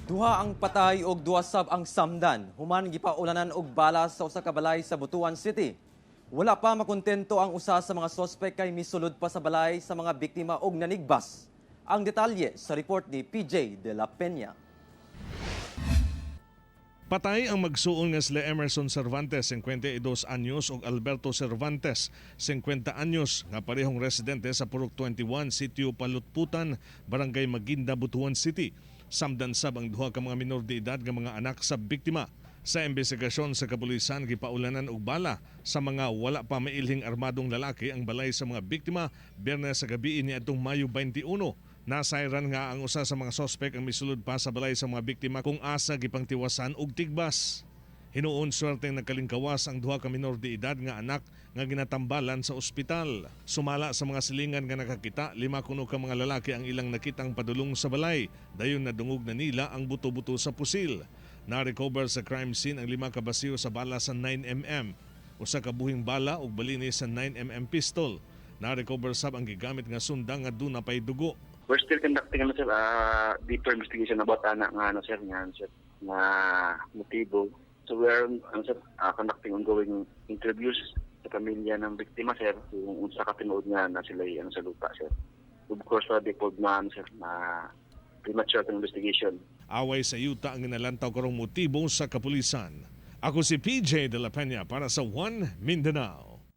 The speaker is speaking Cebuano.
Duha ang patay og duha sab ang samdan human gipaulanan og bala sa usa ka balay sa Butuan City. Wala pa makontento ang usa sa mga sospek kay misulod pa sa balay sa mga biktima og nanigbas. Ang detalye sa report ni PJ De La Peña. Patay ang magsuon nga sila Emerson Cervantes, 52 anyos, ug Alberto Cervantes, 50 anyos, nga parehong residente sa Purok 21, Sitio Palutputan, Barangay Maginda, Butuan City. Samdan sab ang duha ka mga minor de edad nga mga anak sa biktima. Sa investigasyon sa kapulisan, gipaulanan og bala sa mga wala pa mailhing armadong lalaki ang balay sa mga biktima Biyernes sa gabi niadtong Mayo 21. Nasayran nga ang usa sa mga sospek ang misulod pa sa balay sa mga biktima kung asa gipangtiwasan og tigbas. Hinuon swerteng nagkalingkawas ang duha ka minor de edad nga anak nga ginatambalan sa ospital. Sumala sa mga silingan nga nakakita, lima kuno ka mga lalaki ang ilang nakitang padulong sa balay. Dayon nadungog na nila ang buto-buto sa pusil. Na-recover sa crime scene ang lima ka basiyo sa bala sa 9mm, usa ka buhing bala ug balinis sa 9mm pistol. Na-recover sab ang gigamit nga sundang nga duna pay dugo. We're still conducting, ano sir, deeper investigation about ana nga ano sir nga ano, sir, nga motibo. So we're, ano sir, conducting ongoing interviews sa pamilya ng biktima, sir, kung unsa ka tinuod nga na sila, ano, sa lupa, sir. Of course, di pod na, ano sir, na premature ang investigation. Away sa yuta ang ginalantaw karong motibo sa kapulisan. Ako si PJ De La Peña para sa One Mindanao.